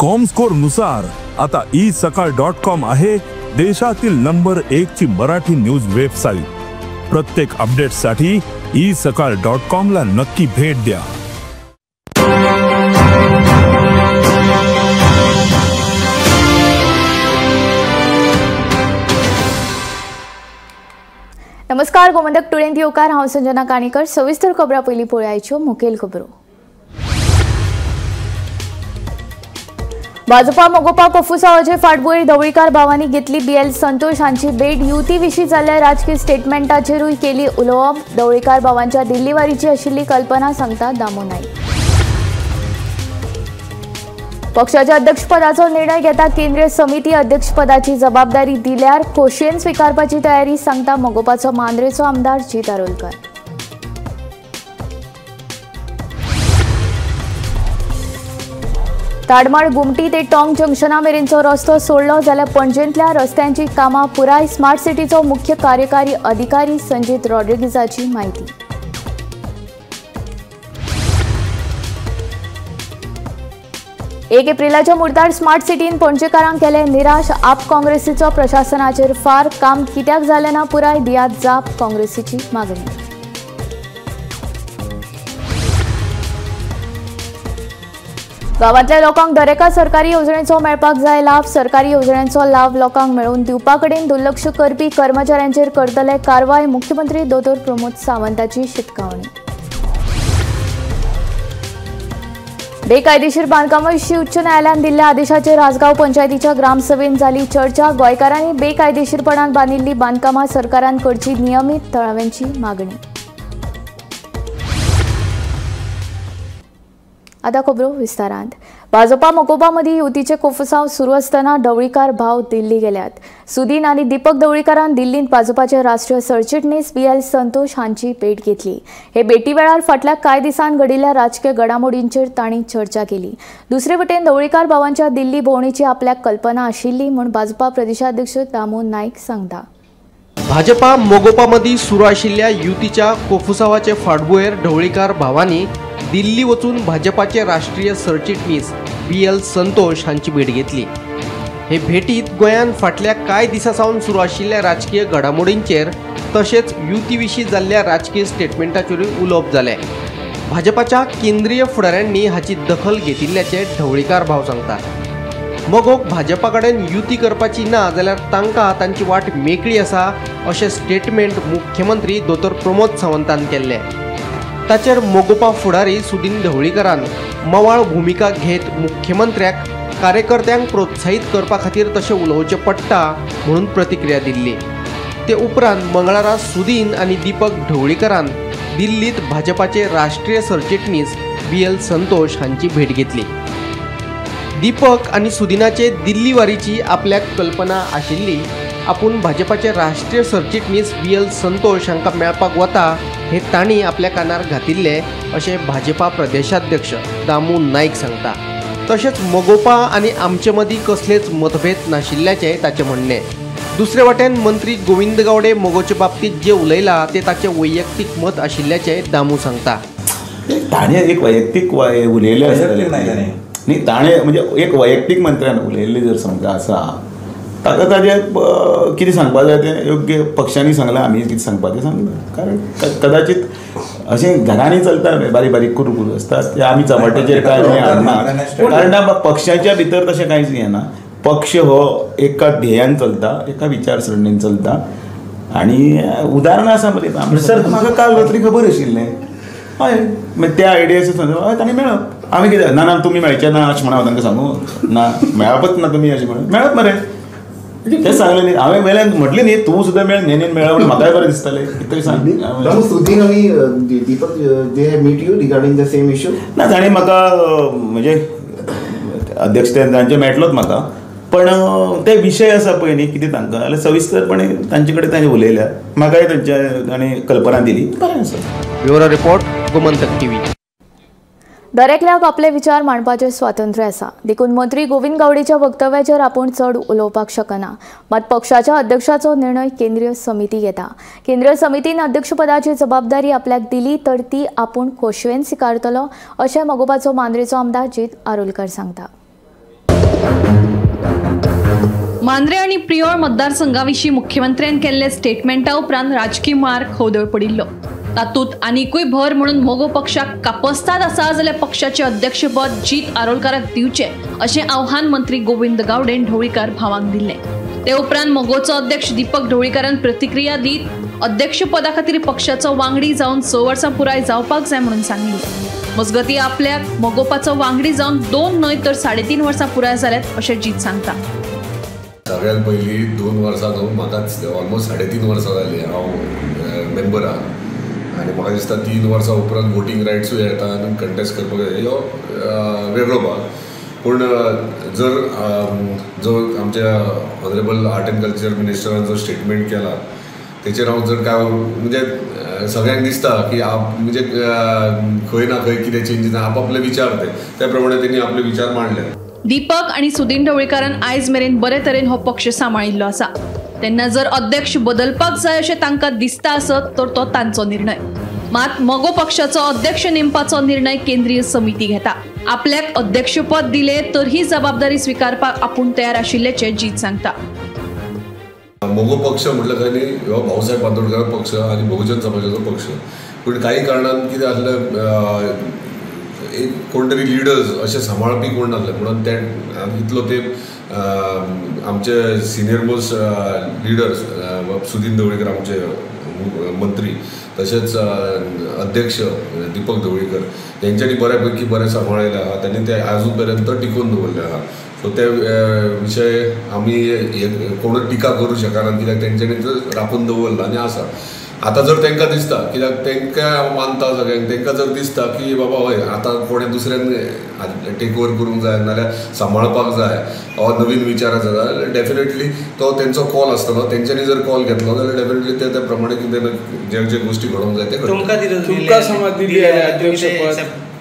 Comscore नुसार आता E सकाळ डॉट कॉम आहे देशातील नंबर 1 ची मराठी न्यूज वेबसाईट। प्रत्येक अपडेटसाठी ई सकाळ डॉट कॉम ला नक्की भेट द्या। नमस्कार, गोमंतक टुडेंत येवकार। हांव संजना काणेकर। सविस्तर खबरां पयलीं पळोवयाच्यो मुखेल खबरो। भाजपा मगोपा कोफुसावाचे फाटभुंयेर ढवळीकार भावांनी घेतली बीएल संतोष हांची भेट। युती विशीं जाल्ल्या राजकी स्टेटमेंटाचेरूय केली उलोवप। ढवळीकार भावांच्या दिल्लीवारीची आशिल्ली कल्पना सांगता दामू नाईक। पक्षाच्या अध्यक्षपदाचो निर्णय घेता केंद्रीय समिती अध्यक्षपदाची जबाबदारी दिल्यार खोशयेन स्विकारपाची तयारी सांगता मगोपाचो मांद्रेचो आमदार जीत आरोलकर। ताडमाड गुमटी ते टोंग जंक्शना मेरेनचो रस्तो सोडलो जाल्यार पणजेंतल्या रस्त्यांची कामां पुराय। स्मार्ट सिटीचो मुख्य कार्यकारी अधिकारी संजीत रॉड्रिगीजाची म्हायती। एक एप्रिलाच्या मुर्तार स्मार्ट सिटीन पणजेकारांक केले निराश। आप काँग्रेसीचो प्रशासनाचेर फार, काम कित्याक जालें ना पुराय, दियात जाप, काँग्रेसीची मागणी। गांवांतल्या लोकांक दरेका सरकारी येवजणेचो मेळपाक जाय लाभ। सरकारी येवजण्यांचो लाभ लोकांक मेळोवन दिवपा कडेन दुर्लक्ष करपी कर्मचाऱ्यांचेर करतले कारवाय, मुख्यमंत्री दोतोर प्रमोद सावंताची शिटकावणी। बेकायदेशीर बांदकामा विशीं उच्च न्यायालयान दिल्ल्या आदेशाचेर आसगांव पंचायतीच्या ग्रामसभेन जाली चर्चा। गोंयकारांनी बेकायदेशीरपणान बांदिल्ली बांदकामां सरकारान करची नियमीत, थळाव्यांची मागणी। आता खबरो विस्तारांत। भाजपा मगोपा मदीं युतीचे कोफुसांव सुरू आसतना ढवळीकार भाव दिल्ली गेल्यात। सुदीन आनी दीपक ढवळीकारान दिल्लींत भाजपाचे राष्ट्रीय सरचिटणीस बीएल संतोष हांची भेट घेतली। हे भेटी वेळार फाटल्या कांय दिसांत घडिल्ल्या राजकीय घडामोडींचेर तांणी चर्चा केली। दुसरे वटेन ढवळीकार भावांच्या दिल्ली भोंवडेची आपल्याक कल्पना आशिल्ली म्हूण भाजपा प्रदेशाध्यक्ष दामू नाईक सांगता। भाजपा मगोपा मदीं सुरू आशिल्ल्या युतीच्या कोफुसावाचे फाटभुंयेर ढवळीकार भावांनी दिल्ली वचून भाजपाचे राष्ट्रीय सरचिटणीस बीएल संतोष हांची भेट घेतली। हे भेटीत गोंयान फाटल्या कांय दिसां सावन सुरू आशिल्ल्या राजकीय घडामोडींचेर तशेंच युती विशीं जाल्ल्या राजकीय स्टेटमेंटाचेरूय उलोवप जालें। भाजपाच्या केंद्रीय फुडाऱ्यांनी हाची दखल घेतिल्ल्याचें ढवळीकार भाव सांगतात। मगोक भाजपा कडेन युती करपाची ना जाल्यार तांकां तांची वाट मेकळी आसा अशें स्टेटमेंट मुख्यमंत्री दोतोर प्रमोद सावंतान केल्लें। ताचेर मगोपा फुडारी सुदीन ढवळीकारान मवाळ भुमिका घेत मुख्यमंत्र्याक कार्यकर्त्यांक प्रोत्साहीत करपा खातीर तशें उलोवचें पडटा म्हणून प्रतिक्रिया दिल्ली। ते उपरांत मंगळारा सुदीन आनी दीपक ढवळीकारान दिल्लींत भाजपाचे राष्ट्रीय सरचिटणीस बीएल संतोष हांची भेट घेतली। दीपक आनी सुदिनाचे दिल्ली वारीची आपल्याक कल्पना आशिल्ली। आपूण भाजपाचे राष्ट्रीय सरचिटणीस बीएल संतोष हांकां मेळपाक वता हे तांणी आपल्या कानार घातिल्ले अशें भाजपा प्रदेशाध्यक्ष दामू नाईक सांगता। तशेंच मगोपा आनी आमचे मदीं कसलेच मतभेद नाशिल्ल्याचें ताचें म्हणणें। दुसरे वाटेन मंत्री गोविंद गावडे मगोचे बाबतींत जें उलयलां तें ताचें वैयक्तीक मत आशिल्ल्याचें दामू सांगता। ताणें एक वैयक्तीक उलयलें आसतलें न्ही, ताणें म्हणजे एक वैयक्तीक मंत्र्यान उलयल्लें जर समजा आसा ताका ताजें कितें सांगपा जाय तें योग्य पक्षांनी सांगलां, आमी कितें सांगपाचें सांगलां। कारण कदाचित अशें घरांनी चलता बारीक बारीक कुरू आसता ते आमी चमाट्याचेर कांय हें हाडना, कारण पक्षाच्या भितर तशें कांयच हें ना। पक्ष हो एका ध्येयान चलता, एका विचारसरणीन चलता आनी उदाहरणां आसा मरे। सर म्हाका काल रात्री खबर आशिल्लें, हय मागीर त्या आयडियाचेर सांगता हय तांणी मेळप। आमी कितें ना ना तुमी मेळचे ना अशें म्हणून हांव तांकां सांगू ना, मेळपच ना तुमी अशें म्हणून मेळप मरे तें सांगलें न्ही हांवें वेल्यान म्हटलें न्ही तूं सुद्दां मेळ नेनेन मेळ्ळा म्हणून म्हाकाय बरें दिसतालें कितें सांग। सुदीन आनी Deepak they have meet you regarding the same issue ना, ताणें म्हाका म्हणजे अध्यक्ष तांचे मेळटलोच म्हाका, पण ते विशय आसा पळय न्ही कितें तांकां जाल्यार सविस्तरपणे तांचे कडेन तांणी उलयल्या, म्हाकाय तांच्या ताणें कल्पना दिली, बरें आसा। Bureau report, Gomantak TV. दरेकल्याक आपले विचार मांडपाचें स्वातंत्र्य आसा, देखून मंत्री गोविंद गावडेच्या वक्तव्याचेर आपूण चड उलोवपाक शकना। मात पक्षाच्या अध्यक्षाचो निर्णय केंद्रीय समिती घेता। केंद्रीय समितीन अध्यक्षपदाची जबाबदारी आपल्याक दिली तर ती आपूण खोशयेन स्विकारतलो अशें मगोपाचो मांद्रेचो आमदार जीत आरोलकर सांगता। मांद्रे आनी प्रियोळ मतदारसंघाविशीं मुख्यमंत्र्यान केल्ले स्टेटमेंटा उपरांत राजकी मार खवदळ पडिल्लो. तातूंत आनिकूय भर म्हणून मगो पक्षाक कापस्ताद आसा जाल्यार पक्षाचे अध्यक्षपद जीत आरोलकाराक दिवचें अशें आव्हान मंत्री गोविंद गावडेन ढवळीकार भावांक दिल्लें. ते उपरांत मगोचो अध्यक्ष दीपक ढवळीकारान प्रतिक्रिया दीत अध्यक्षपदा खातीर पक्षाचो वांगडी जावन 6 वर्सां पुराय जावपाक जाय म्हणून सांगली. मजगतीं आपल्याक मगोपाचो वांगडी जावन 2 न्हय तर 3.5 वर्सां पुराय जाल्यात अशें जीत सांगता. सगळ्यात पयलीं 2 वर्सां न्हू म्हाकाच ऑलमोस्ट 3.5 वर्सां जालीं हांव मेंबर आहा आनी म्हाका दिसता 3 वर्सां उपरांत वोटींग रायट्सूय येता आनी कंटेस्ट करपाक ह्यो वेगळो भाग. पूण जर जो आमच्या ऑनरेबल आर्ट एंड कल्चर मिनिस्टरान जो स्टेटमेंट केला तेचेर हांव जर काय म्हणजे सगळ्यांक दिसता की म्हणजे खंय ना खंय कितें चेंजीस आपापले विचार ते त्या प्रमाणे तेणी आपले विचार मांडले. दीपक आनी सुदीन ढवळीकारान आयज मेरेन बरे तरेन हो पक्ष सांबाळिल्लो आसा. तेन्ना जर अध्यक्ष बदलपाक जाय अशें तांकां दिसता आसत तर तो तांचो निर्णय. मात मगो पक्षाचो अध्यक्ष नेमपाचो निर्णय केंद्रीय समिती घेता. आपल्याक अध्यक्षपद दिले तर ही जबाबदारी स्विकारपाक आपूण तयार आशिल्ल्याचें जीत सांगता. मगो पक्ष म्हटलं काय न्ही हो भाऊसाहेब बांदोडकर पक्ष आनी बहुजन समाजाचो पक्ष. पूण काही कारणान कितें आसलें एक कोण तरी लिडर्स अशें सांबाळपी कोण नासले म्हणून ते इतलो तेंप आमचे senior most leaders Sudin Dhavalikar आमचे मंत्री तशेंच अध्यक्ष दीपक ढवळीकर हेंच्यांनी बऱ्यापैकी बरें सांबाळिल्लें आहा तांणी ते आजून पर्यंत टिकोवन दवरलें आहा. सो ते विशय आमी कोणूच टिका करूं शकना कित्याक तेंच्यांनी तो राखून दवरला आनी आसा. आतां जर तांकां दिसता कित्याक तांकां हांव मानता सगळ्यांक तांकां जर दिसता की बाबा हय आतां कोणें दुसऱ्यान टेक ओवर करूंक जाय नाल्यार सांबाळपाक जाय वा नवीन विचार आसा जाल्यार डेफिनेटली तो तेंचो कॉल आसतलो. तेंच्यांनी जर कॉल घेतलो जाल्यार डेफिनेटली ते त्या प्रमाणे कितें जे जे गोश्टी घडोवंक जाय ते घडटले.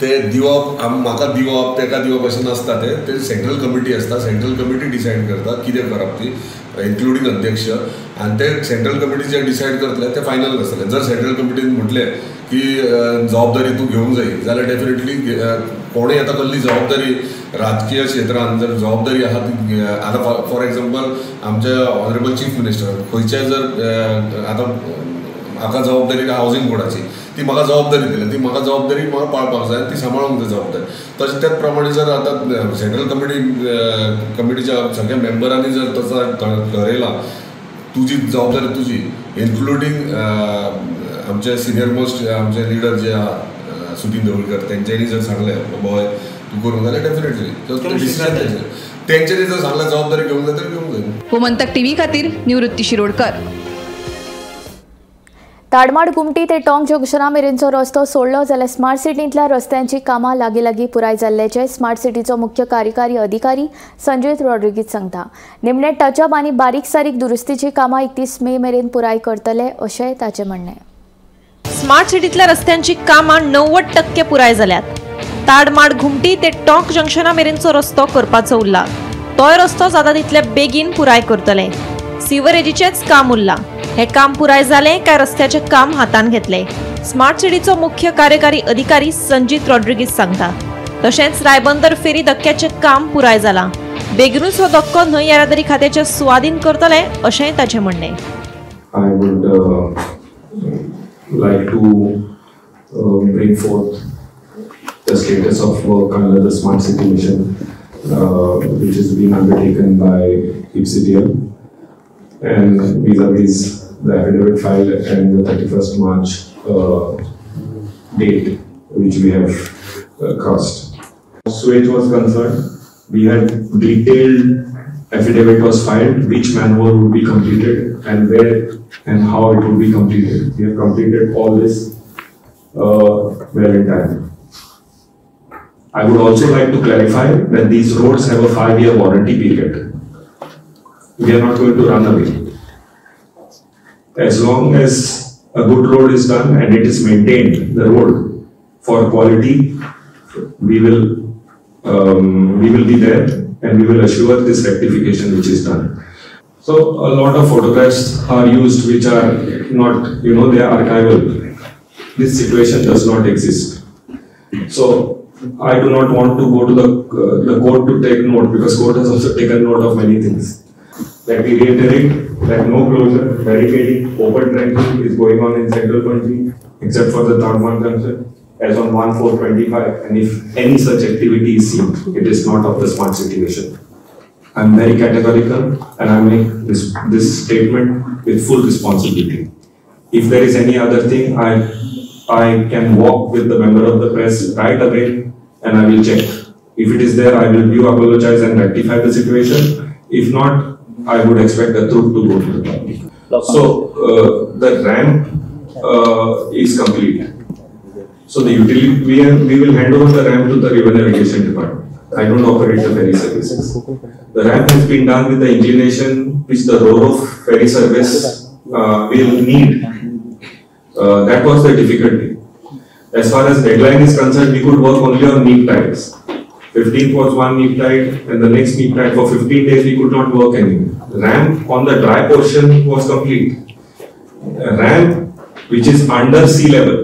ते दिवप म्हाका दिवप ताका दिवप अशें नासता. ते सेंट्रल कमिटी आसता. सेंट्रल कमिटी डिसायड करता कितें करप ती इन्क्लुडींग अध्यक्ष आनी ते सेंट्रल कमिटी जे डिसायड करतले ते फायनल आसतले. जर सेंट्रल कमिटीन म्हटलें की जबाबदारी तूं घेवंक जाय जाल्यार डेफिनेटली कोणूय आतां कसली जबाबदारी राजकीय क्षेत्रान जर जबाबदारी आहा ती आतां फॉर एग्जाम्पल आमच्या ऑनरेबल चीफ मिनिस्टर खंयच्याय जर आतां म्हाका जबाबदारी हावजींग बोर्डाची ती म्हाका जबाबदारी दिल्या ती म्हाका जबाबदारी म्हाका पाळपाक जाय ती सांबाळूंक जाय जबाबदारी. तशें त्याच प्रमाणे जर आतां सेंट्रल कमिटीच्या सगळ्या मेंबरांनी जर तसो ठरयला तुजी जबाबदारी तुजी इन्क्लुडींग आमचे सिनियर मोस्ट आमचे लिडर जे आहा सुदीन ढवळीकर तेंच्यांनी जर सांगलें बाबा हय तूं करूंक जाल्यार डेफिनेटली डिसिजन तेंच्यांनी जर सांगलें जबाबदारी घेवंक जाय तर घेवंक जाय. गोमंतक टीव्ही खातीर निवृत्ती शिरोडकर. ताडमाड घुमटी ते टोंक जंक्शना मेरेनचो रस्तो सोडलो जाल्यार स्मार्ट सिटींतल्या रस्त्यांची कामां लागीं लागीं पुराय जाल्ल्याचें स्मार्ट सिटीचो मुख्य कार्यकारी अधिकारी संजीत रॉड्रिगीज सांगता. निमणे टचअप आनी बारीक सारीक दुरुस्तीची कामां 31 मे मेरेन पुराय करतले अशें ताचें म्हणणें. स्मार्ट सिटींतल्या रस्त्यांची कामां 90% पुराय जाल्यात. ताडमाड घुमटी ते टोंक जंक्शना मेरेनचो रस्तो करपाचो उरला. तोय रस्तो जाता तितले बेगीन पुराय करतले. सिवरेजीचेंच काम उरलां. हे काम पुराय जालें काय रस्त्याचें काम हातान घेतले. स्मार्ट सिटीचो मुख्य कार्यकारी अधिकारी संजीत रॉड्रिगीज सांगता. तशेंच रायबंदर फेरी धक्क्याचें काम पुराय जालां. बेगीनूच हो धक्को न्हंय येरादारी खात्याच्या सुवादीन करतले अशेंय ताचें म्हणणें. I would like to bring forth the status of work under the Smart City Mission, which is being undertaken by EPCTL, and vis-a-vis the affidavit filed and the 31st March date which we have crossed. Sewage was concerned, we had detailed affidavit was filed, which manhole would be completed and where and how it would be completed. We have completed all this well in time. I would also like to clarify that these roads have a 5-year warranty period. We are not going to run away. As long as a good road is done and it is maintained, the road for quality, we will be there and we will assure this rectification which is done. So a lot of photographs are used which are not, you know, they are archival. This situation does not exist. So I do not want to go to the court to take note, because court has also taken note of many things. Let me reiterate that no closure, barricading, open trenching is going on in Central Panaji except for the Tadman junction as on 1/4/25, and if any such activity is seen, it is not of the smart city mission. I am very categorical and I make this statement with full responsibility. If there is any other thing, I can walk with the member of the press right away and I will check. If it is there, I will do apologize and rectify the situation. If not, I would expect the truth to go to the public. So the ramp is complete. So the utility, we will hand over the ramp to the River Navigation Department. I don't operate the ferry services. The ramp has been done with the inclination which the Ro-Ro ferry service will need. That was the difficulty. As far as deadline is concerned, we could work only on neap tides. 15th was one neap tide, and the next neap tide for 15 days we could not work anymore. Ramp on the dry portion was complete. Ramp which is under sea level,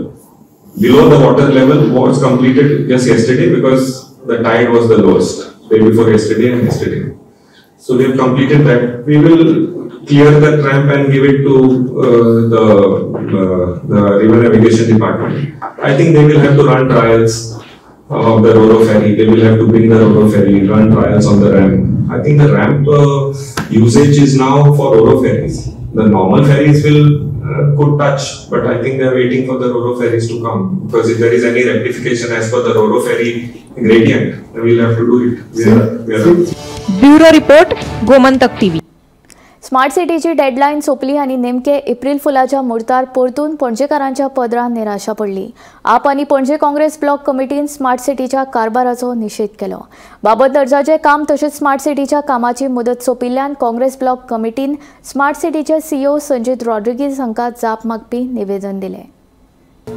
below the water level, was completed just yesterday because the tide was the lowest, day before yesterday and yesterday. So we have completed that. We will clear that ramp and give it to the River Navigation Department. I think they will have to run trials of the Ro-Ro ferry. They will have to bring the Ro-Ro ferry, run trials on the ramp. I think the ramp usage is now for Ro-Ro ferries. The normal ferries will could touch, but I think they are waiting for the Ro-Ro ferries to come, because if there is any rectification as per the Ro-Ro ferry gradient, then we will have to do it. We are Bureau Report, Gomantak TV. Smart सिटीची deadline सोंपली आनी नेमके एप्रिल फुलाच्या मुर्तार परतून पणजेकारांच्या पदरान निराशा पडली. आप आनी Panaji Congress block कमिटीन स्मार्ट सिटीच्या कारभाराचो निशेध केलो. बाबत दर्जाचें काम तशेंच स्मार्ट सिटीच्या कामाची मुदत सोंपिल्ल्यान काँग्रेस ब्लॉक कमिटीन स्मार्ट सिटीचे सीईओ संजीत रॉड्रिगीज हांकां जाप मागपी निवेदन दिलें.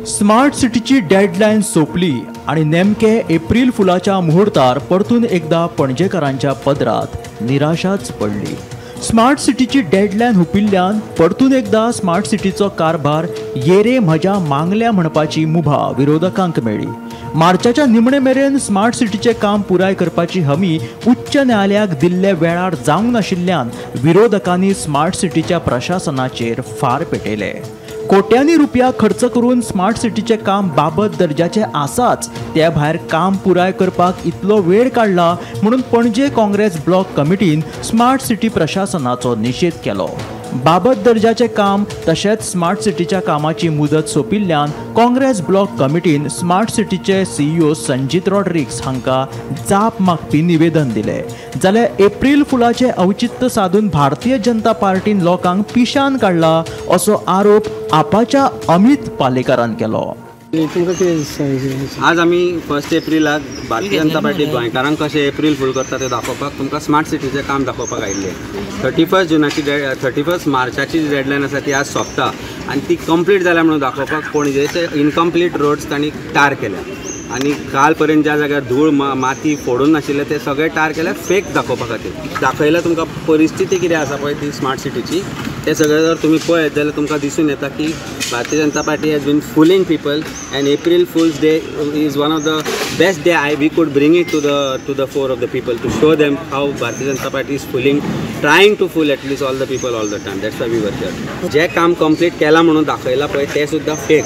स्मार्ट सिटीची डेडलायन सोंपली आनी नेमके एप्रिल फुलाच्या मुहूर्तार परतून एकदा पणजेकारांच्या पदरात निराशाच पडली. स्मार्ट सिटीची डेडलायन हुपिल्ल्यान परतून एकदा स्मार्ट सिटीचो कारभार येरे म्हज्या मांगल्या म्हणपाची मुभा विरोधकांक मेळ्ळी. मार्चाच्या निमणे मेरेन स्मार्ट सिटीचें काम पुराय करपाची हमी उच्च न्यायालयाक दिल्ल्या वेळार जावंक नाशिल्ल्यान विरोधकांनी स्मार्ट सिटीच्या प्रशासनाचेर फार पेटयले. कोट्यांनी रुपया खर्च करून स्मार्ट सिटीचें काम बाबत दर्जाचें आसाच, त्या भायर काम पुराय करपाक इतलो वेळ काडला म्हणून पणजे काँग्रेस ब्लॉक कमिटीन स्मार्ट सिटी प्रशासनाचो निशेध केलो. बाबत दर्जाचें काम तशेंच स्मार्ट सिटीच्या कामाची मुदत सोंपिल्ल्यान काँग्रेस ब्लॉक कमिटीन स्मार्ट सिटीचे सीईओ संजीत रॉड्रिग्स हांकां जाप मागपी निवेदन दिलें. जाल्यार एप्रिल फुलाचें औचित्य साधून भारतीय जनता पार्टीन लोकांक पिशान काडला असो आरोप आपाच्या अमित पालेकारान केलो. आज आमी 1 एप्रिलाक भारतीय जनता पार्टी गोंयकारांक कशें एप्रिल फूल करता तें दाखोवपाक तुमकां स्मार्ट सिटीचें काम दाखोवपाक आयिल्लें. 31 जुनाची 31 मार्चाची जी डेडलायन आसा ती आज सोंपता आनी ती कंप्लीट जाल्या म्हणून दाखोवपाक पणजेचे इनकम्प्लीट रोड्स तांणी टार केल्या आनी काल पर्यंत ज्या जाग्यार धूळ माती फोडून नाशिल्ले ते सगळे टार केल्या फेक दाखोवपा खातीर. दाखयल्या तुमकां परिस्थिती कितें आसा पळय ती स्मार्ट सिटीची, ते सगळें जर तुमी पळयत जाल्यार तुमकां दिसून येता की Bharatiya Janata Party has been fooling people and April Fools Day is one of the best day we could bring it to the fore of the people to show them how Bharatiya Janata Party is fooling, trying to fool at least all the people all the time. That's why we were here. जें काम complete केलां म्हणून दाखयलां पळय तें सुद्दां fake.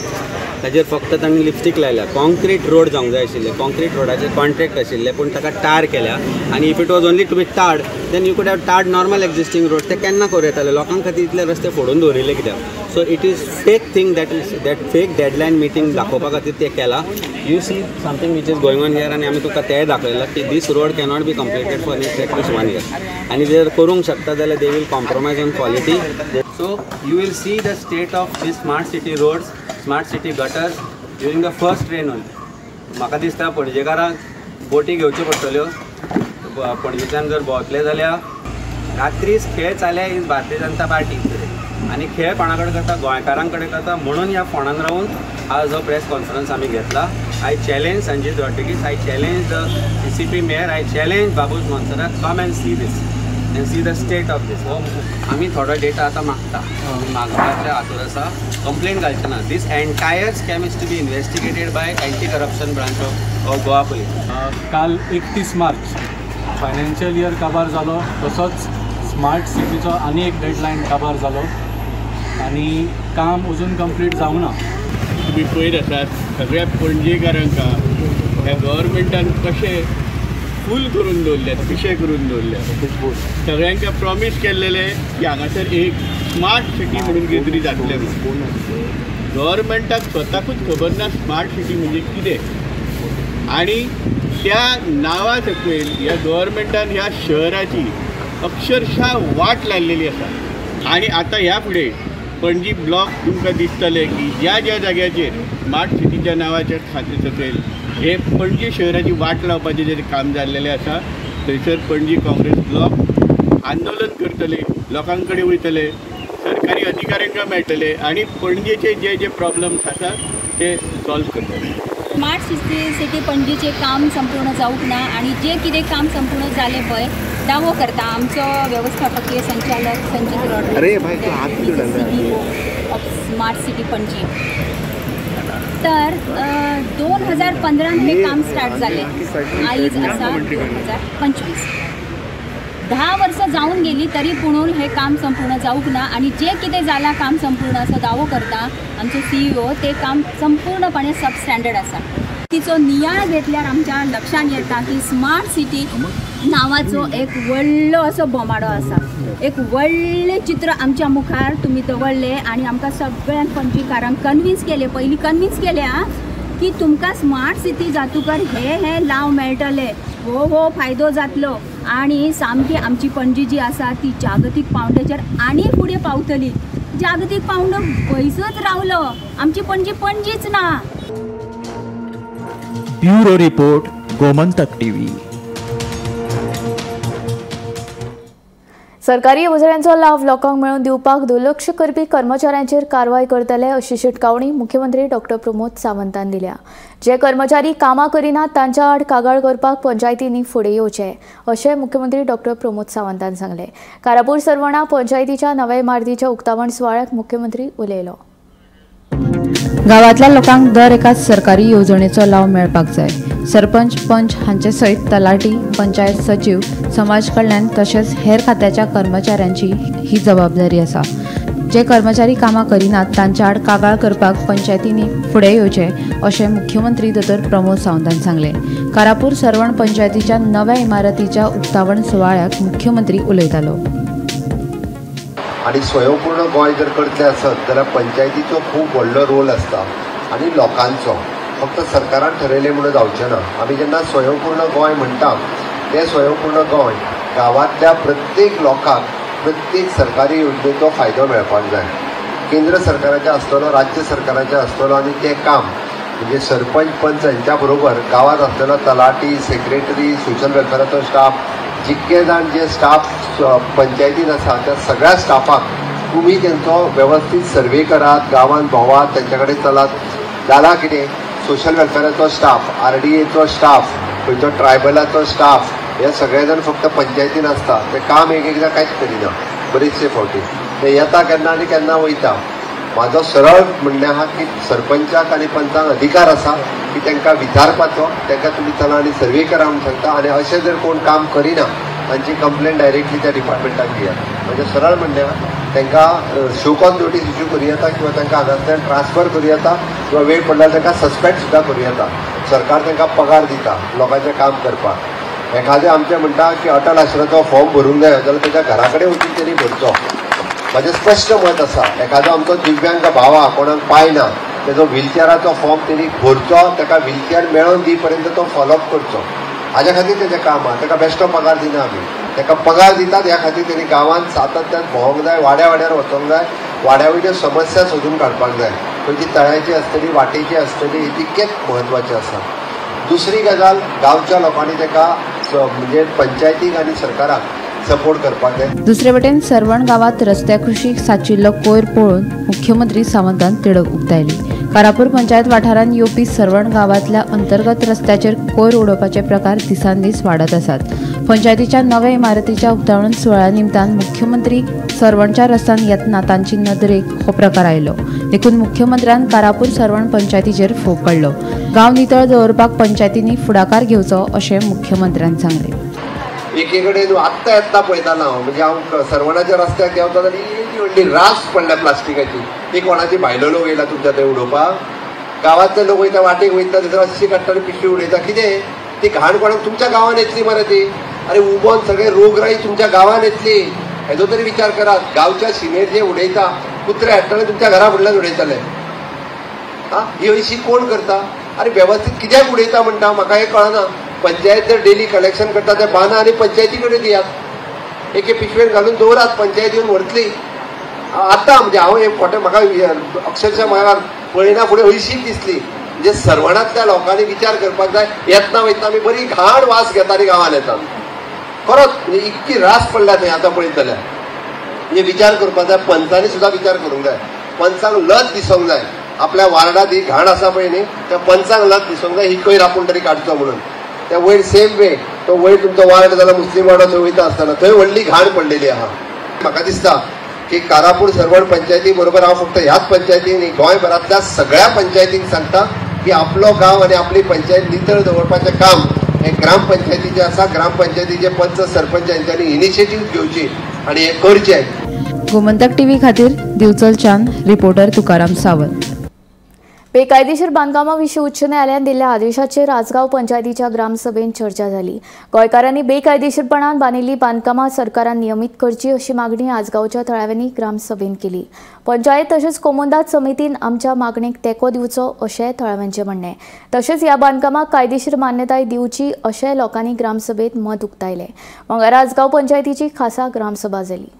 ताजेर फक्त तांणी लिपस्टीक लायल्या. कॉन्क्रीट रोड जावंक जाय आशिल्ले, कॉन्क्रीट रोडाचे कॉन्ट्रॅक्ट आशिल्ले पूण ताका टार केल्या आनी if it was only to be tarred then you could have tarred normal existing road. ते केन्ना करूं येताले? लोकां खातीर इतले रस्ते फोडून दवरिल्ले कित्याक? So it is fake thing that is that fake deadline meeting दाखोवपा खातीर ते केलां. You see something which is going on here आनी आमी तुका तेंय दाखयलां की this road cannot be completed for next at least 1 year आनी जर करूंक शकता जाल्यार they will compromise on quality. So you will see the state of this smart city roads, smart city gutters during the first rain only. म्हाका दिसता पणजेकारांक बोटी घेवच्यो पडटल्यो. पणजेच्यान जर भोंवतले जाल्यार रात्रीच खेळ चाल्या is Bharatiya Janata party आनी खेळ कोणा कडेन करता? गोंयकारां कडेन करता. म्हणून ह्या फोंडान रावून आज हो प्रेस कॉन्फरन्स आमी घेतला. I challenge Sanjeet Rodrigues, I challenge the CCP mayor, I challenge Babush Monserrate, come and see this. And see the state of this. आमी थोडो डेटा आतां मागता, मागपाच्या हातूर आसा, कंप्लेन घालचे ना. This entire scam is to be investigated by anti corruption branch of Goa police. काल 31 मार्च financial year काबार जालो, तसोच स्मार्ट सिटीचो आनी एक डेडलायन काबार जालो आनी काम अजून कंप्लीट जावंक ना. तुमी पळयत आसात सगळ्या पणजेकारांक ह्या गव्हर्मेंटान कशें फूल करून दवरल्यात, पिशे करून दवरल्यात. सगळ्यांक प्रॉमीस केल्लेलें की हांगासर एक स्मार्ट सिटी म्हणून कितें तरी जातलें म्हणून. गव्हर्मेंटाक स्वताकूच खबर ना स्मार्ट सिटी म्हणजे कितें, आनी त्या नांवा सकयल ह्या गव्हर्मेंटान ह्या शहराची अक्षरशः वाट लायलेली आसा. आनी आतां ह्या फुडें पणजी ब्लॉक तुमकां दिसतले की ज्या ज्या जाग्याचेर स्मार्ट सिटीच्या नांवाच्या खातीर सकयल हे पणजी शहराची वाट लावपाचें जें काम जाल्लेलें आसा थंयसर पणजी काँग्रेस ब्लॉक आंदोलन करतले, लोकां कडेन वयतले, सरकारी अधिकाऱ्यांक मेळटले आनी पणजेचे जे जे प्रॉब्लम्स आसा ते सॉल्व करतले. स्मार्ट सिटी पणजीचें काम संपूर्ण जावंक ना आनी जें कितें काम संपूर्ण जालें पळय दावो करता आमचो वेवस्थापकीय संचालक Sanjit Rodrigues, CEO of smart city Panaji. तर 2015 हे काम स्टार्ट जालें, आयज आसा 2025, 10 वर्सां जावन गेली तरी पुणून हें काम संपूर्ण जावंक ना आनी जें कितें जालां काम संपूर्ण असो दावो करता आमचो CEO, तें काम संपूर्णपणे सबस्टँडर्ड आसा. तिचो नियाळ घेतल्यार आमच्या लक्षांत येता की स्मार्ट सिटी नांवाचो एक व्हडलो असो बोमाडो आसा, एक व्हडलें चित्र आमच्या मुखार तुमी दवरलें आनी आमकां सगळ्यांक पणजीकारांक कन्विन्स केलें, पयलीं कन्विन्स केलें आं की तुमकां स्मार्ट सिटी जातूकर हे हे लाव मेळटले, हो हो फायदो जातलो आनी सामकी आमची पणजी जी आसा ती जागतीक पावंड्याचेर आनी फुडें पावतली. जागतीक पावंडो पयसच रावलो, आमची पणजी पणजीच ना. Bureau report, Gomantak TV. सरकारी येवजण्यांचो लाव लोकांक मेळोवन दिवपाक दुर्लक्ष करपी कर्मचाऱ्यांचेर कारवाय करतले अशी शिटकावणी मुख्यमंत्री डॉक्टर प्रमोद सावंतान दिल्या. जे कर्मचारी कामां करिनात तांच्या आड कागाळ करपाक पंचायतींनी फुडें येवचें अशें मुख्यमंत्री डॉक्टर प्रमोद सावंतान सांगलें. कारापूर सर्वणा पंचायतीच्या नव्या इमारतीच्या उक्तावण सुवाळ्याक मुख्यमंत्री उलयलो. गांवांतल्या लोकांक दर एका सरकारी येवजणेचो लाव मेळपाक जाय. सरपंच, पंच हांचे सयत तलाठी, पंचायत सचीव, समाज कल्याण तशेंच हेर खात्याच्या कर्मचाऱ्यांची ही जबाबदारी आसा. जे कर्मचारी कामां करिनात तांच्या आड कागाळ करपाक पंचायतींनी फुडें येवचें अशें मुख्यमंत्री दोतोर प्रमोद सावंतान सांगलें. कारापूर सर्वण पंचायतीच्या नव्या इमारतीच्या उक्तावण सुवाळ्याक मुख्यमंत्री उलयतालो. आनी स्वयंपूर्ण गोंय जर करतले आसत जाल्यार पंचायतीचो खूब व्हडलो रोल आसता आनी लोकांचो. फक्त सरकारान ठरयलें म्हणून जावचें ना. आमी जेन्ना स्वयंपूर्ण गोंय म्हणटा तें स्वयंपूर्ण गोंय गांवांतल्या प्रत्येक लोकांक प्रत्येक सरकारी योजनेचो फायदो मेळपाक जाय. केंद्र सरकाराचें आसतलो, राज्य सरकाराचें आसतलो आनी तें काम म्हणजे सरपंच, पंच हांच्या बरोबर गांवांत आसलेलो तलाठी, सेक्रेटरी, सोशल वेलफेराचो स्टाफ, जितके जाण जे स्टाफ पंचायतीन आसा त्या सगळ्या स्टाफाक तुमी तेंचो वेवस्थीत सर्वे करात, गांवांत भोंवात, तेंच्या कडेन चलात. जालां कितें, सोशल वेलफेराचो स्टाफ, RDAचो स्टाफ, खंयचो ट्रायबलाचो स्टाफ, हे सगळे जाण फक्त पंचायतीन आसता. ते काम एक एकदां कांयच करिना बरेचशे फावटी, ते येता केन्ना आनी केन्ना वयता. म्हाजो सरळ म्हणणें आहा की सरपंचाक आनी पंचांक अधिकार आसा की तांकां विचारपाचो, तांकां तुमी चला आनी सर्वे करा म्हणून सांगता. आनी अशें जर कोण काम करिना तांची कंप्लेन डायरेक्टली त्या डिपार्टमेंटाक दियात. म्हणजे सरळ म्हणणें आहा तांकां शो कॉज नोटीस इश्यू करूं येता किंवा तांकां हांगांतल्यान ट्रान्सफर करूं येता किंवा वेळ पडल्यार तांकां सस्पेंड सुद्दां करूं येता. सरकार तांकां पगार दिता लोकांचें काम करपाक. एखादें आमचें म्हणटा की अटल आश्रमाचो फॉर्म भरूंक जाय जाल्यार ताच्या घरा कडेन वचून तेणी भरचो. म्हाजें स्पश्ट मत आसा, एखादो आमचो दिव्यांग भाव आहा, कोणाक पांय ना, तेजो व्हीलचेराचो फॉर्म तेणी भरचो, ताका व्हीलचेर मेळोवन दी पर्यंत तो फॉलोअप करचो. हाज्या खातीर तेजें काम आहा. ताका बेश्टो पगार दिना आमी, ताका पगार दितात ह्या खातीर तेणी गांवांत सातत्यान भोंवंक जाय, वाड्या वाड्यार वचोंक जाय, वाड्या वयल्यो समस्या सोदून काडपाक जाय. खंयची तळ्याची आसतली, वाटेची आसतली, ही तितकेच म्हत्वाचें आसा. दुसरी गजाल, गांवच्या लोकांनी ताका म्हणजे पंचायतीक आनी सरकाराक सपोर्ट करपाक जाय. दुसरे वटेन सर्वण गांवांत रस्त्या कुशीक साचिल्लो कोयर पळोवन मुख्यमंत्री सावंतान तिडक उक्तायली. कारापूर पंचायत वाठारांत येवपी सर्वण गांवांतल्या अंतर्गत रस्त्याचेर कोयर उडोवपाचे प्रकार दिसान दीस वाडत आसात. पंचायतीच्या नव्या इमारतीच्या उक्तावण सुवाळ्या निमतान मुख्यमंत्री सर्वणच्या रस्त्यान येतना तांची नदरेक हो प्रकार आयलो. देखून मुख्यमंत्र्यान कारापूर सर्वण पंचायतीचेर फोग काडलो. गांव नितळ दवरपाक पंचायतींनी फुडाकार घेवचो अशें मुख्यमंत्र्यान सांगलें. एकेकडे आत्ता येतना पळयतालो हांव, म्हणजे हांव सर्वणाच्या रस्त्याक देंवता जाल्यार इतली व्हडली रास पडल्या प्लास्टिकाची. ती कोणाची भायलो लोक येयला तुमच्या थंय उडोवपाक? गांवांतले लोक वयता, वाटेक वयता, थंयसर अशी काडटा आनी पिशवी उडयता. कितें ती घाण कोणाक तुमच्या गांवांत येतली मरे ती? अरे उबोन सगळे रोगराई तुमच्या गांवांत येतली, हेजो तरी विचार करात. गांवच्या शिमेर जे उडयता, कुत्रे हाडटले तुमच्या घरा फुडल्यान उडयतले. आं, ही अशी कोण करता? अरे वेवस्थीत कित्याक उडयता म्हणटा म्हाका हें कळना. पंचायत जर डेली कलेक्शन करता ते बाना आनी पंचायती कडेन दियात, एके पिशवेन घालून दवरात, पंचायत येवन व्हरतली. आतां म्हणजे हांव हे फोटे म्हाका अक्षरशः म्हाका पळयना फुडें हळशीक दिसली. म्हणजे सर्वणांतल्या लोकांनी विचार करपाक जाय. येतना वयतना आमी बरी घाण वास घेता आनी गांवांत येता. खरोच म्हणजे इतकी रास पडल्या थंय आतां पळयत जाल्यार. म्हणजे विचार करपाक जाय, पंचांनी सुद्दां विचार करूंक जाय. पंचांक लज दिसूंक जाय आपल्या वार्डांत ही घाण आसा पळय न्ही, त्या पंचांक लज दिसूंक जाय ही कोयर आपूण तरी काडचो म्हणून. त्या वयर सेम वे तो वयर तुमचो वार्ड जाल्यार मुस्लीम वाडो थंय वयता आसतना थंय व्हडली घाण पडलेली आहा. म्हाका दिसता की कारापूर सर्वण पंचायती बरोबर हांव फक्त ह्याच पंचायतीन न्ही, गोंयभरांतल्या सगळ्या पंचायतींक सांगता की आपलो गांव आनी आपली पंचायत नितळ दवरपाचें काम हें ग्रामपंचायतीचें आसा. ग्रामपंचायतीचे पंच सरपंच हांच्यांनी इनिशिएटीव घेवची आनी हें करचें. गोमंतक टीव्ही खातीर दिवचलच्यान रिपोर्टर तुकाराम सावंत. बेकायदेशीर बांदकामाविशीं उच्च न्यायालयान दिल्ल्या आदेशाचेर आजगांव पंचायतीच्या ग्रामसभेत चर्चा जाली. गोंयकारांनी बेकायदेशीरपणान बांदिल्ली बांदकामां सरकारान नियमीत करची अशी मागणी आजगांवच्या थळाव्यांनी ग्रामसभेत केली. पंचायत तशेंच कोमुनिदाद समितीन आमच्या मागणेक तेंको दिवचो अशें थळाव्यांचें म्हणणें. तशेंच ह्या बांदकामाक कायदेशीर मान्यताय दिवची अशें लोकांनी ग्रामसभेत मत उक्तायलें. मंगळारा आजगांव पंचायतीची खासा ग्रामसभा जाली.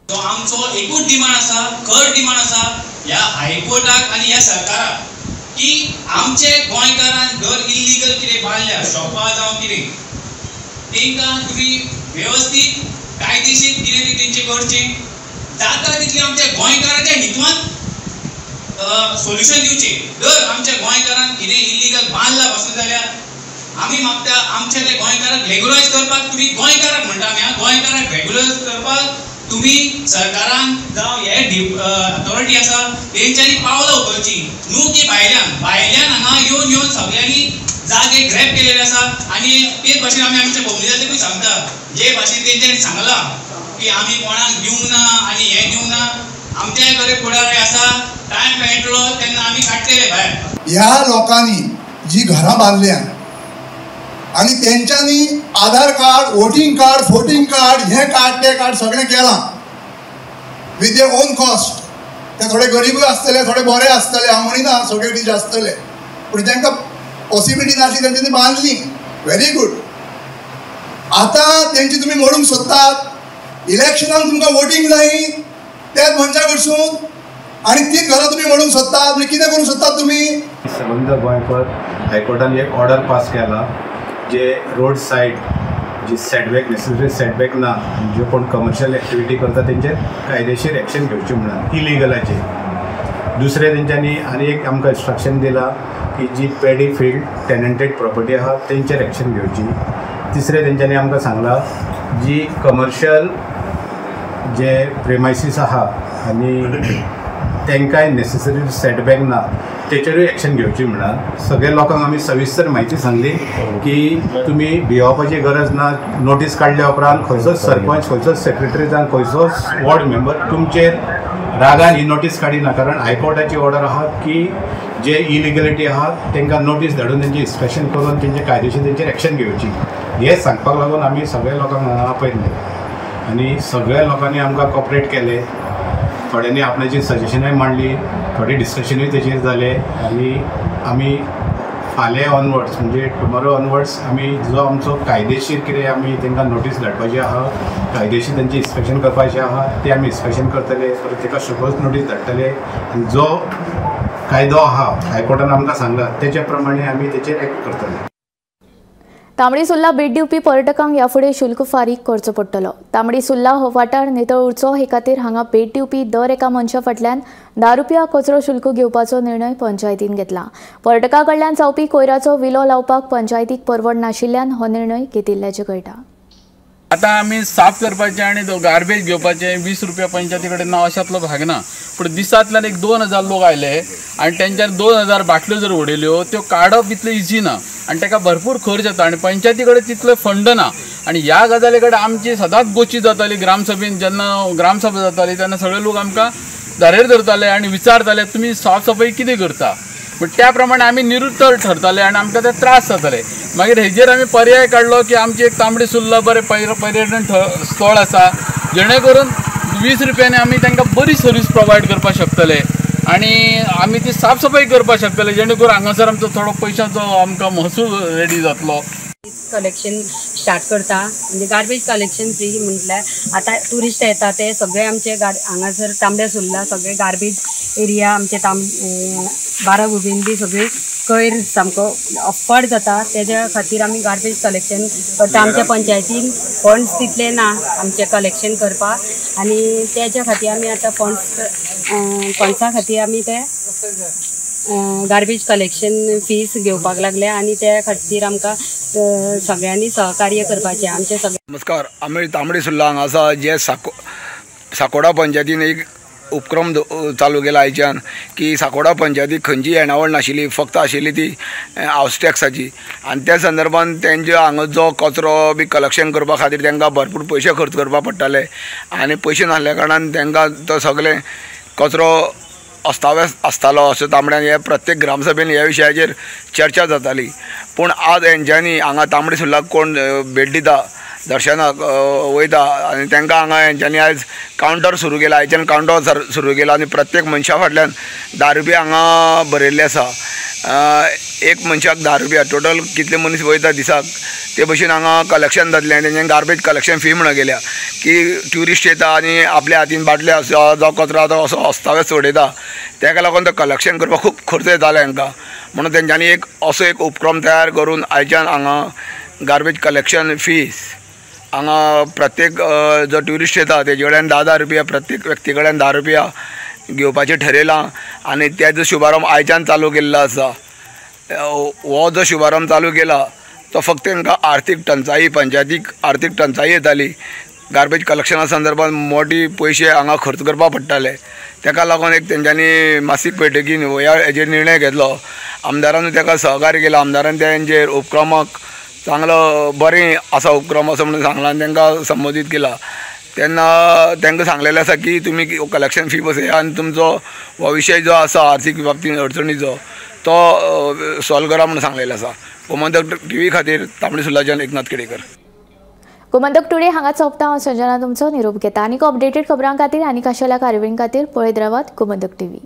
आमचो एकूच डिमांड आसा, खर डिमांड आसा ह्या हायकोर्टाक आनी ह्या सरकाराक की आमचे गोंयकारान जर इल्लिगल कितें बांदल्या शॉपां जावं कितें, तांकां तुमी वेवस्थीत कायदेशीर कितें तें तेंचें करचें. जाता तितलें आमच्या गोंयकाराच्या हितवान सोल्युशन दिवचें. जर आमच्या गोंयकारान कितें इल्लिगल बांदलां पासून जाल्यार आमी मागता आमच्या त्या गोंयकाराक रेगुलरायज करपाक. तुमी गोंयकाराक म्हणटा आमी, गोंयकाराक रेगुलरायज करपाक तुम्ही सरकारान जावं हे अथॉरिटी आसा तेंच्यांनी पावलां उखलची, न्हू की भायल्यान भायल्यान हांगा येवन येवन सगळ्यांनी जागे ग्रॅप केलेले आसा. आनी तेच भाशेन आमी आमच्या कोमुनिदादीकूय सांगता, जे भाशेन तेंच्यांनी सांगलां की आमी कोणाक दिवंक ना आनी हें दिवंक ना, आमच्याय कडेन फुडारी आसा, टायम मेळटलो तेन्ना आमी काडटले भायर. ह्या लोकांनी जी घरां बांदल्या आनी तेंच्यांनी Aadhaar card, voting card, फोटिंग card, हें कार्ड तें कार्ड सगळें केलां विथ their own cost. ते थोडे गरीबूय आसतले, थोडे बरे आसतले, हांव म्हणिना सगळे रीच आसतले, पूण तांकां पॉसिबिलिटी नासली तेंच्यांनी बांदली. Very good. आतां तेंची तुमी मोडूंक सोदतात. इलेक्शनाक तुमकां वोटींग जाय त्याच मनशा कडसून आनी तीच घरां तुमी मोडूंक सोदतात. म्हणजे कितें करूंक सोदतात तुमी? सबंद गोंयभर हायकोर्टान एक ऑर्डर पास केला, जे रोड सायड जी सेटबॅक नेसेसरी सेटबॅक ना, ज्यो कोण कमर्शियल एक्टिविटी करता तेंचेर कायदेशीर एक्शन घेवची म्हणून इलिगलाचेर. दुसरें तेंच्यांनी आनी एक आमकां इन्स्ट्रक्शन दिलां की जी पेडी फिल्ड टेनंटेड प्रॉपर्टी आहा तेंचेर एक्शन घेवची. तिसरें तेंच्यांनी आमकां सांगलां जी कमर्शियल जे प्रेमायसीस आहा आनी तांकांय नेसेसरी सेटबॅक ना तेचेरूय एक्शन घेवची म्हणून. सगळ्या लोकांक आमी सविस्तर म्हायती सांगली की तुमी भियोवपाची गरज ना. नोटीस काडल्या उपरांत खंयचोच सरपंच, खंयचोच सेक्रेटरी जावं खंयचोच वॉर्ड मेंबर तुमचेर रागान ही नोटीस काडिना, कारण हायकोर्टाची ऑर्डर आहा की जे इलिगलिटी आहा तांकां नोटीस धाडून तेंची इन्स्पेक्शन करून तेंचे कायदेशीर तेंचेर एक्शन घेवची. हें सांगपाक लागून आमी सगळ्या लोकांक हांगा आपयल्ले आनी सगळ्या लोकांनी आमकां कॉपरेट केलें. थोड्यांनी आपणाची सजेशनाय मांडली, थोडे डिस्कशनूय तेचेर जाले आनी आमी फाल्यां ऑनवर्ड्स म्हणजे टुमोरो ऑनवर्ड्स आमी जो आमचो कायदेशीर कितें आमी तांकां नोटीस धाडपाची आहा, कायदेशीर तेंचें इन्स्पेक्शन करपाचें आहा तें आमी इन्स्पेक्शन करतले, परत ताका शोकॉज नोटीस धाडटले आनी जो कायदो आहा हायकोर्टान आमकां सांगला तेच्या प्रमाणे आमी तेचेर एक्ट करतले. तांबडी सुर्ला भेट दिवपी पर्यटकांक ह्या फुडें शुल्क फारीक करचो पडटलो. तांबडी सुर्ला हो वाठार नितळ उरचो हे खातीर हांगा भेट दिवपी दर एका मनशा फाटल्यान 10 रुपया कचरो शुल्क घेवपाचो निर्णय पंचायतीन घेतला. पर्यटकां कडल्यान जावपी कोयराचो विलो लावपाक पंचायतीक परवड नाशिल्ल्यान हो निर्णय घेतिल्ल्याचें कळटा. आतां आमी साफ करपाचें आनी गार्बेज घेवपाचें 20 रुपया पंचायती कडेन ना अशांतलो भाग ना. पूण दिसांतल्यान एक 2000 लोक आयले आनी तेंच्यान 2000 बाटल्यो जर उडयल्यो त्यो काडप इतलें इजी ना आनी ताका भरपूर खर्च येता आनी पंचायती कडेन तितले फंड ना. आनी ह्या गजाली कडेन आमची सदांच गोची जाताली. ग्रामसभेन जेन्ना ग्रामसभा जाताली तेन्ना सगळे लोक आमकां धारेर धरताले आनी विचारताले तुमी साफ सफाई कितें करता. पूण त्या प्रमाणे आमी निरुत्तर ठरताले आनी आमकां ते त्रास जाताले. मागीर हेजेर आमी पर्याय काडलो की आमची एक तांबडी सुर्ला बरें पर्यटन स्थळ आसा जेणे करून 20 रुपयांनी आमी तांकां बरी सर्वीस प्रोवायड करपाक शकतले आनी आमी ती साफ सफाई करपाक शकतले जेणे करून हांगासर आमचो थोडो पयशांचो आमकां महसूल रेडी जातलो. कलेक्शन स्टार्ट करता म्हणजे गार्बेज कलेक्शन फ्री म्हटल्यार आतां ट्युरिस्ट येता ते सगळे आमचे हांगासर तांबड्या सुर्ला सगळे गार्बेज एरिया आमचे बारा गुबीन बी सगळी कोयर सामको अफड जाता. तेज्या खातीर आमी गार्बेज कलेक्शन करता. आमच्या पंचायतीन फंड्स तितले ना आमचे कलेक्शन करपाक आनी तेज्या खातीर आमी आतां फंड्सा खातीर आमी ते गार्बेज कलेक्शन फीस घेवपाक लागले आनी त्या खातीर आमकां सगळ्यांनी सहकार्य करपाचें आमचे सगळे. नमस्कार, आमी तांबडी सुर्ला हांगा आसा जे साकोडा पंचायतीन एक उपक्रम चालू केला आयच्यान की साकोडा पंचायतीक खंयची येणावळ नाशिल्ली, फक्त आशिल्ली ती हावस टॅक्साची आनी त्या संदर्भान तेंचे हांगा जो कचरो बी कलेक्शन करपा खातीर तांकां भरपूर पयशे खर्च करपा पडटाले आनी पयशे नासल्या कारणान तांकां तो सगळे कचरो अस्ताव्यस्त आसतालो. असो तांबड्यान हे प्रत्येक ग्रामसभेन ह्या विशयाचेर चर्चा जाताली. पूण आज हेंच्यांनी हांगा तांबडी सुर्लाक कोण भेट दिता दर्शनाक वयता आनी तांकां हांगा हेंच्यांनी आयज कावंटर सुरू केला. आयच्यान कावंटर सुरू केला आनी प्रत्येक मनशा फाटल्यान 10 रुपया हांगा बरयल्ले आसा. एक मनशाक 10 रुपया टोटल कितले मनीस वयता दिसाक ते भशेन हांगा कलेक्शन जातलें आनी तेंच्यानी गार्बेज कलेक्शन फी म्हणून गेल्या की ट्युरिस्ट येता आनी आपल्या हातीन बाटले आसा जो कचरो आसा असो अस्ताव्यस्त उडयता तेका लागून तो कलेक्शन करपाक खूब खर्च येताले हांकां. म्हणून तेंच्यांनी एक असो एक उपक्रम तयार करून आयच्यान हांगा गार्बेज कलेक्शन फीस हांगा प्रत्येक जो ट्युरिस्ट येता तेजे कडल्यान 10-10 रुपया प्रत्येक व्यक्ती कडल्यान 10 रुपया घेवपाचें ठरयलां आनी तेजो शुभारंभ आयच्यान चालू केल्लो आसा. हो जो शुभारंभ चालू केला तो फक्त तांकां आर्थीक टंचाई पंचायतीक आर्थीक टंचाई येताली. गार्बेज कलेक्शना संदर्भात मोटी पयशे हांगा खर्च करपाक पडटाले तेका लागून एक तेंच्यांनी मासीक बैठकीन ह्या हेजेर निर्णय घेतलो. आमदारान तेका सहकार्य केलां. आमदारान तेंचेर उपक्रमाक चांगलो बरें आसा उपक्रम असो म्हणून सांगलां आनी तांकां संबोधीत केला. तेन्ना तांकां सांगलेलें आसा की तुमी कलेक्शन फी बसया आनी तुमचो हो विशय जो आसा आर्थीक बाबतीन अडचणीचो तो सॉल्व करा म्हणून सांगलेलो आसा. गोमंतक टीव्ही खातीर तांबडी सुर्लाच्यान एकनाथ केडेकर. गोमंतक टुडे हांगा सोंपता. हांव संजना तुमचो निरोप घेता. आनीक अपडेटेड खबरां खातीर आनी खाशेल्या कार्यावळीं खातीर पळयत रावात गोमंतक टीव्ही.